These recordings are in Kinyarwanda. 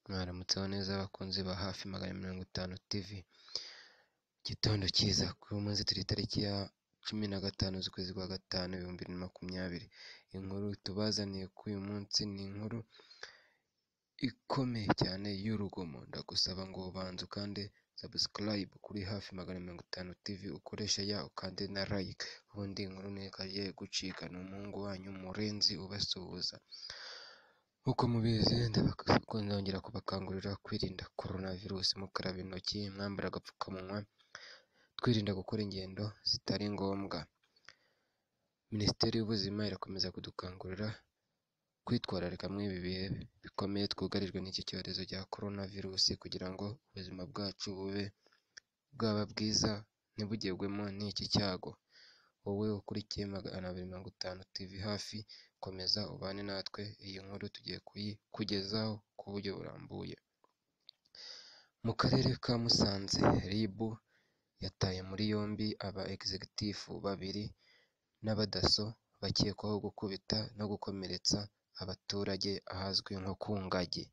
Mwaramutseho neza abakunzi ba hafi 250 TV. Igitondo cyiza kuri uyu munsi turi tariki ya 15 z'ukwezi kwa gatanu 2020. Inkuru tubazaniye kuri uyu munsi ni inkuru ikomeye cyane y'urugomo. Ndagusaba ngo ubanze ukande subscribe kuri hafi 250 TV, ukoreshe ya ukande na like, ubundi inkuru ntikajye gucika. Ni umuhungu wanyu Murenzi ubasuhuza. Nk'uko mubizi ndongera kubakangurira kwirinda coronavirus, mukaraba intoki, mwambara agapfukamunwa, twirinda gukora ingendo zitari ngombwa. Minisiteri y'Ubuzima irakomeza kudukangurira kwitwararika muri ibi bihe bikomeye twugarijwe n'iki cyorezo cya coronavirus, kugira ngo ubuzima bwacu bube bwaba bwiza ntibugerwemo n'iki cyago. Wowe ukurikiye 250 TV hafi, komeza ubane natwe, iyi nkuru tugiye kuyikugezaho ku buryo burambuye. Mu karere ka Musanze, RIB yataye muri yombi aba executive babiri n'abadaso bakekwaho gukubita no gukomeretsa abaturage ahazwi nko ku Ngagi.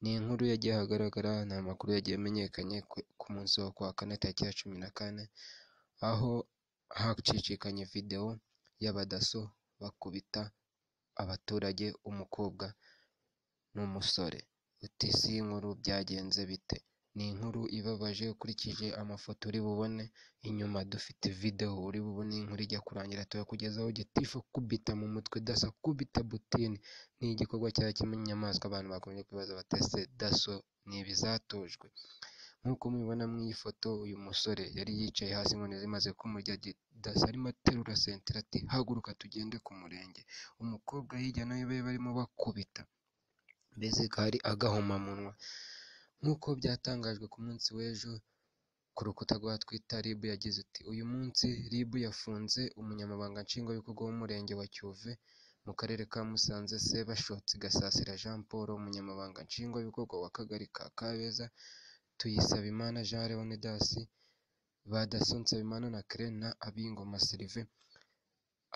Ni inkuru yagiye ahagaragara, ni amakuru yagiye amenyekanye ku munsi wo kuwa kane tariki ya 14, aho hacicikanye videwo y'abadaso bakubita abaturage, umukobwa n'umusore. Uti si inkuru byagenze bite? Ni inkuru ibabaje ukurikije amafoto uri bubone inyuma, dufite videwo uri bubone inkuru ijya kurangira turakugezaho. Gitifu kubita mu mutwe daso akubita butini, ni igikorwa cya kinyamaswa. Abantu bakomeje kwibaza bati ese daso ni ibizatojwe? Nk'uko mubibona mu iyi foto, uyu musore yari yicaye hasi inkoni zimaze kumurya, daso arimo aterura sentire ati haguruka tugende ku murenge. Umukobwa hirya no hino barimo bakubita, mbese kari agahomamunwa. Nk'uko byatangajwe ku munsi w'ejo ku rukuta rwa Twitter, RIB yagize iti uyu munsi RIB yafunze umunyamabanga nshingwabikorwa w'umurenge wa Cyuve mu karere ka Musanze, Sebashotsi Gasasira Jean Paul, umunyamabanga nshingwabikorwa w'akagari ka Kabeza, Tuyisabimana Jean Leonidas, ba Dasso Nsabimana na Claire na Abingoma Sylvain.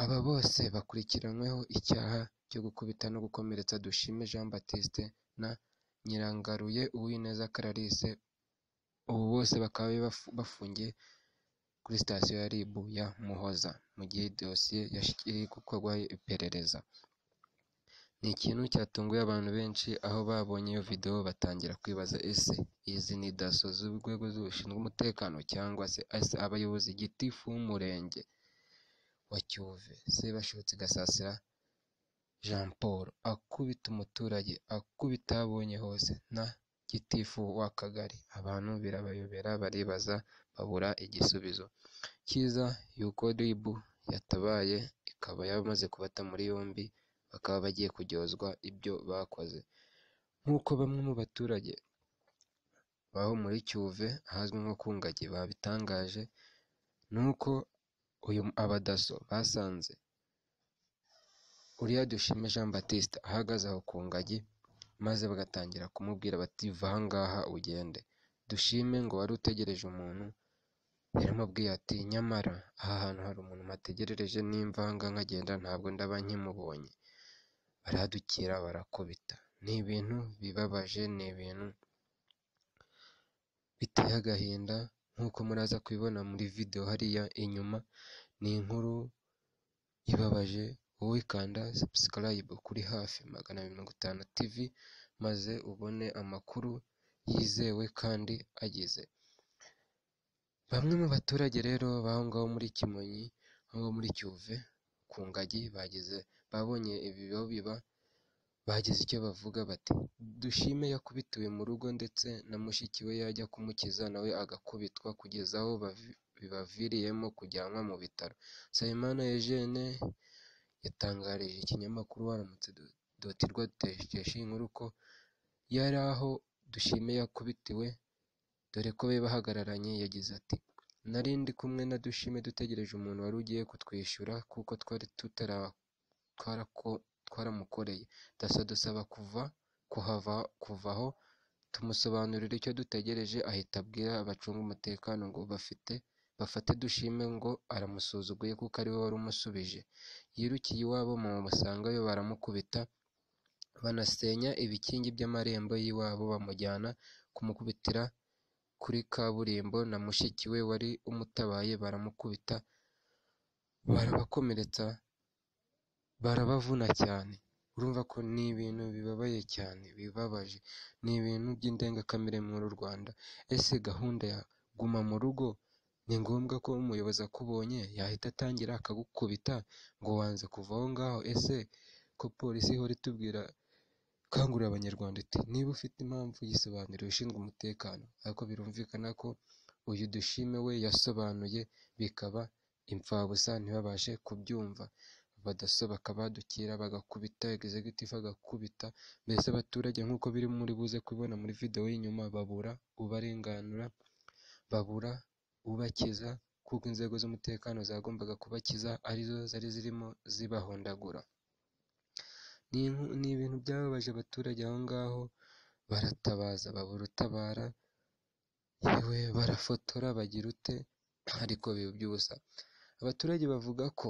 Aba bose bakurikiranyweho icyaha cyo gukubita no gukomeretsa Dushime Jean Baptiste na Nyirangaruye Uwineza Clarisse. Ubu bose bakaba bafungiye kuri sitasiyo ya RIB ya Muhoza mu gihe dosiye iri gukorwaho iperereza. Ni ikintu cyatunguye abantu benshi, aho babonye iyo videwo batangira kwibaza ese izi ni daso z'urwego rushinzwe umutekano cyangwa se ese abayobozi? Gitifu w'umurenge wa Cyuve Sebashotsi Gasasira Jean Paul akubita umuturage, akubita aho abonye hose, na gitifu w'akagari. Abantu birabayobera, baribaza babura igisubizo. Cyiza yuko RIB yatabaye ikaba yamaze kubata muri yombi, bakaba bagiye kuryozwa ibyo bakoze. Nk'uko bamwe mu baturage baho muri Cyuve ahazwi nko ku Ngagi babitangaje, ni uko uyu abadaso basanze uriya Dushime Jean Baptiste ahagaze aho ku ngagi, maze bagatangira kumubwira bati va aha ngaha ugende. Dushime ngo wari utegereje umuntu, yaramubwiye ati nyamara aha hantu hari umuntu mpategerereje, nimva aha ngaha nkagenda ntabwo ndaba nkimubonye. Baradukira barakubita. Ni ibintu bibabaje, ni ibintu biteye agahinda, nk'uko muraza kubibona muri videwo hariya inyuma. Ni inkuru ibabaje. Wowe kanda subscribe kuri hafi 250 TV maze ubone amakuru yizewe kandi agize. Bamwe mu baturage rero b'aho ngaho muri Kimonyi, aho ngaho muri Cyuve ku Ngagi, bagize babonye ibi biba, bagize icyo bavuga bati Dushime yakubitiwe mu rugo ndetse na mushiki we yajya kumukiza nawe agakubitwa kugeza aho bibaviriyemo kujyanwa mu bitaro. Nsabimana Eugene yatangarije ikinyamakuru waramutse .rwa dukesha iyi nkuru ko yari aho Dushime yakubitiwe, dore ko bari bahagararanye. Yagize ati nari ndi kumwe na Dushime dutegereje umuntu wari ugiye kutwishyura kuko twari twaramukoreye. Dasso adusaba kuva aho tumusobanurira icyo dutegereje, ahita abwira abacunga umutekano ngo bafate Dushime ngo aramusuzuguye kuko ariwe wari umusubije. Yirukiye iwabo bamusangayo baramukubita, banasenya ibikingi by'amarembo y'iwabo, bamujyana kumukubitira kuri kaburimbo na mushiki we wari umutabaye, baramukubita, barabakomeretsa, barabavuna cyane. Urumva ko ni ibintu bibabaye cyane, bibabaje, ni ibintu by'indengakamere muri uru Rwanda. Ese gahunda ya guma mu rugo ni ngombwa ko umuyobozi akubonye yahita atangira akagukubita ngo wanze kuva aho ngaho? Ese ko polisi ihora itubwira, ikangurira abanyarwanda iti niba ufite impamvu yisobanurire ushinzwe umutekano, ariko birumvikana ko uyu Dushime we yasobanuye bikaba imfabusa, ntibabashe kubyumva. Abadaso bakabadukira bagakubita, executive agakubita, mbese abaturage nk'uko biri muri buze kubibona muri video y'inyuma, babura ubarenganura, babura ubakiza, kuko inzego z'umutekano zagombaga kubakiza arizo zari zirimo zibahondagura. Ni ibintu byababaje abaturage aho ngaho, baratabaza babura utabara, yewe barafotora bagira ute, ariko biba iby'ubusa. Abaturage bavuga ko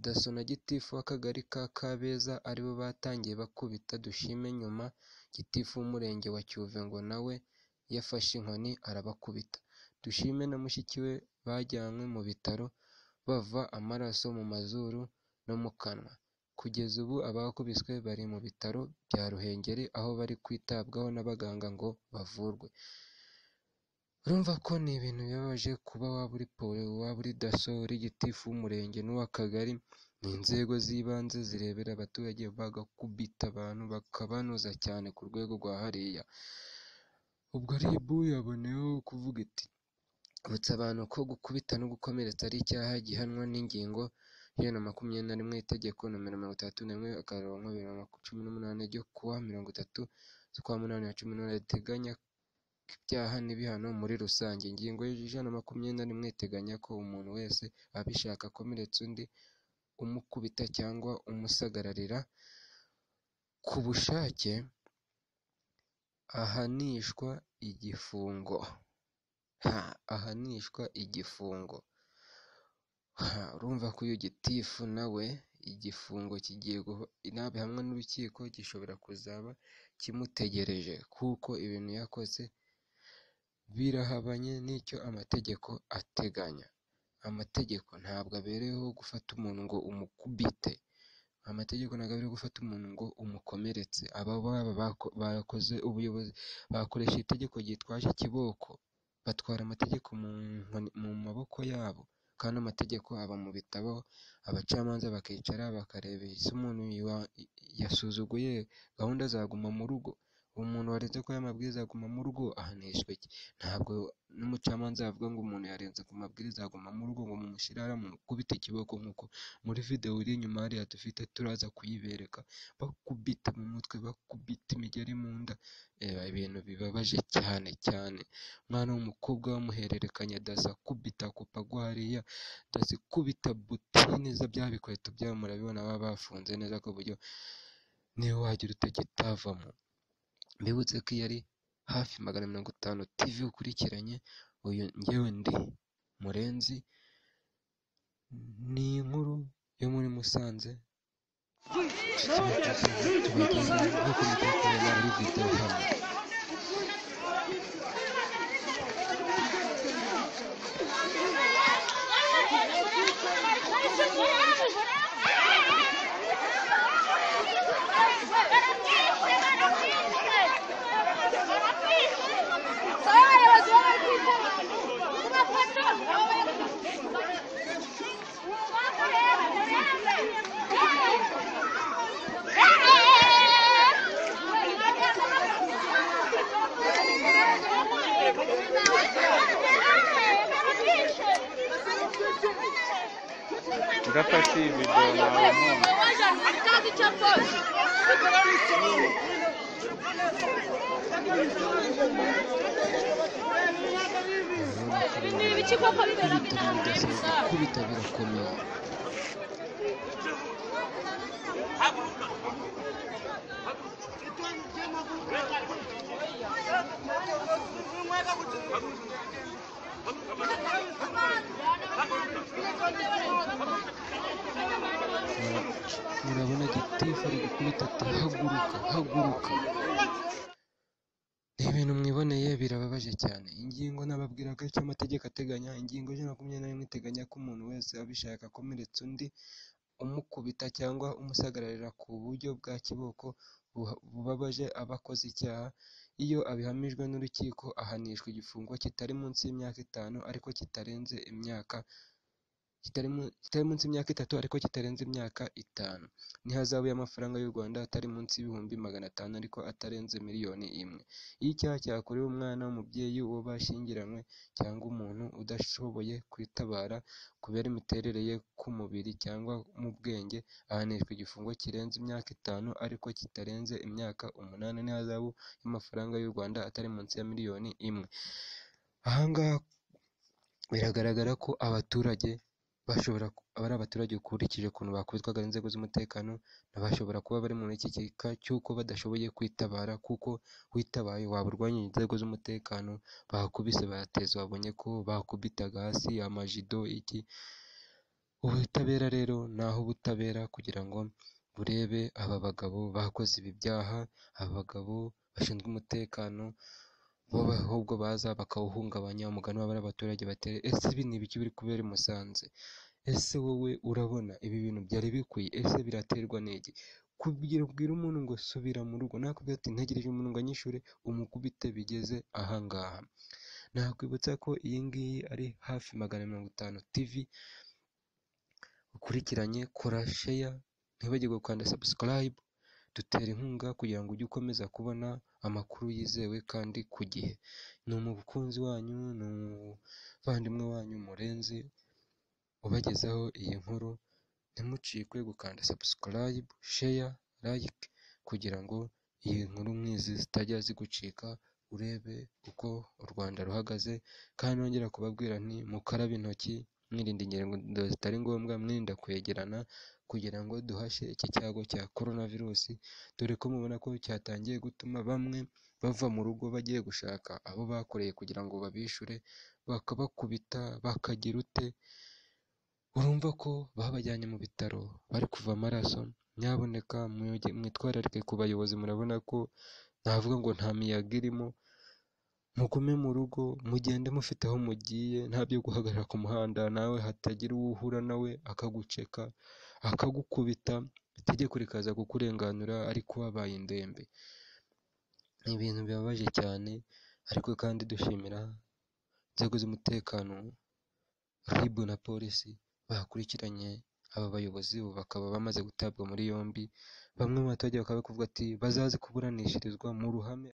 daso na gitifu w'akagari ka Kabeza aribo batangiye bakubita Dushime, nyuma gitifu w'umurenge wa Cyuve ngo nawe yafashe inkoni arabakubita. Dushime na mushiki we bajyanywe mu bitaro bava amaraso mu mazuru no mu kanwa. Kugeza ubu abakubiswe bari mu bitaro bya Ruhengeri aho bari kwitabwaho n'abaganga ngo bavurwe. Urumva ko ni ibintu bibabaje kuba waba uri pole, waba uri daso, uri gitifu w'umurenge n'uw'akagari, ni inzego z'ibanze zirebera abaturage bagakubita abantu bakabanoza cyane ku rwego rwa hariya. Ubwo RIB yaboneyeho kuvuga iti ibutsa abantu ko gukubita no gukomeretsa ari icyaha gihanwa n'ingingo ya 121 itegeko nomero 31/2018 ryo kuwa 30 z'ukwa 8 na 18 riteganya ibyaha n'ibihano muri rusange. Ingingo ya 121 iteganya ko umuntu wese abishaka akomeretsa undi, umukubita cyangwa umusagararira ku bushake ahanishwa igifungo. Ahanishwa igifungo. Urumva ko uyu gitifu nawe igifungo kigiye nabihamwa n'urukiko gishobora kuzaba kimutegereje, kuko ibintu yakoze birahabanye n'icyo amategeko ateganya. Amategeko ntabwo abereyeho gufata umuntu ngo umukubite, amategeko ntabwo abereyeho gufata umuntu ngo umukomeretse. Aba bakoze ubuyobozi bakoresha itegeko ryitwaje ikiboko, batwara amategeko mu maboko yabo, kandi amategeko aba mu bitabo, abacamanza bakicara bakareba ese umuntu yasuzuguye gahunda za guma mu rugo, umuntu warenze kuri aya mabwiriza aguma mu rugo ahanishwa iki? Ntabwo n'umucamanza yavuga ngo umuntu yarenze ku mabwiriza aguma mu rugo ngo mumushyire hariya mumukubite ikiboko, nk'uko muri video iri inyuma hariya dufite turaza kuyibereka, bakubita mu mutwe, bakubita imigeri mu nda, ibintu bibabaje cyane cyane. Umwana w'umukobwa bamuhererekanya daso akubita akupa agwa hariya, daso ikubita butine za bya bikweto byabo murabibona baba bafunze neza ku buryo niyo wagira ute kitavamo. Mbibutse ko iyo ari hafi 150 TV ukurikiranye, uyu njyewe ndi Murenzi, ni inkuru yo muri Musanze tubagezaho nk'uko mugiye kubibona muri video hano. Ndafata iyi video nawe nkumva. Gukubita birakomeye. Murabona gitifu ikofi rigukubita ati haguruka, haguruka. Ni ibintu mwiboneye birababaje cyane. Ingingo nababwiraga icyo amategeko ateganya, ingingo 121 iteganya ko umuntu wese abishaka akomeretsa undi umukubita cyangwa umusagararira ku buryo bwa kiboko bubabaje aba akoze icyaha. Iyo abihamijwe n'urukiko ahanishwa igifungo kitari munsi y'imyaka 5 ariko kitarenze imyaka kitari munsi y'imyaka 3 ariko kitarenze imyaka 5, n'ihazabu y'amafaranga y'u Rwanda atari munsi y'ibihumbi 500 ariko atarenze miliyoni 1. Iyo icyaha cyakorewe umwana, umubyeyi, uwo bashyingiranywe cyangwa umuntu udashoboye kwitabara kubera imiterere ye ku mubiri cyangwa mu bwenge, ahanishwa igifungo kirenze imyaka 5 ariko kitarenze imyaka 8 n'ihazabu y'amafaranga y'u Rwanda atari munsi ya miliyoni 1. Aha ngaha biragaragara ko abaturage bashobora ari abaturage ukurikije ukuntu bakubitwaga n'inzego z'umutekano, bashobora kuba bari muri iki gika cy'uko badashoboye kwitabara, kuko witabaye waba urwanyije inzego z'umutekano. Bakubise bateza, wabonye ko bakubitaga hasi amajido iki. Ubutabera rero naho ubutabera kugira ngo burebe aba bagabo bakoze ibi byaha, aba bagabo bashinzwe umutekano bo ahubwo baza bakawuhungabanya. Umugani w'abari abaturage batere, ese ibi ni ibiki biri kubera i Musanze? Ese wowe urabona ibi bintu byari bikwiye? Ese biraterwa n'iki? Kubwira umuntu ngo subira mu rugo, nakubwira ati ntegereje umuntu ngo anyishure, umukubite bigeze aha ngaha. Nakwibutsa ko iyi ngiyi ari hafi 150 TV ukurikiranye, kora share, ntiwibagirwe gukanda subscribe, dutera inkunga kugira ngo ujye ukomeza kubona amakuru yizewe kandi ku gihe. Ni umukunzi wanyu, ni umuvandimwe wanyu Murenzi ubagezaho iyi nkuru. Ntimucikwe gukanda subscribe, share, like kugira ngo iyi nkuru nk'izi zitajya zigucika, urebe uko u Rwanda ruhagaze. Kandi nongera kubabwira nti mukarabe intoki, mwirinda ingendo zitari ngombwa, mwirinda kwegerana kugira ngo duhashye iki cyago cya korona virusi, dore ko mubona ko cyatangiye gutuma bamwe bava mu rugo bagiye gushaka abo bakoreye kugira ngo babishure, bakabakubita bakagira ute. Urumva ko babajyanye mu bitaro bari kuva amaraso. Nyabuneka mwitwararike ku bayobozi, murabona ko navuga ngo nta miyaga irimo. Mugume mu rugo, mugende mufite aho mugiye, nta byo guhagarara ku muhanda nawe hatagira uwo uhura nawe akaguceka, akagukubita, itegeko rikaza kukurenganura ariko wabaye indembe. Ni ibintu bibabaje cyane, ariko kandi dushimira inzego z'umutekano, RIB na polisi bakurikiranye aba bayobozi, ubu bakaba bamaze gutabwa muri yombi. Bamwe mu baturage bakaba bari kuvuga ati bazaze kuburanishirizwa mu ruhame.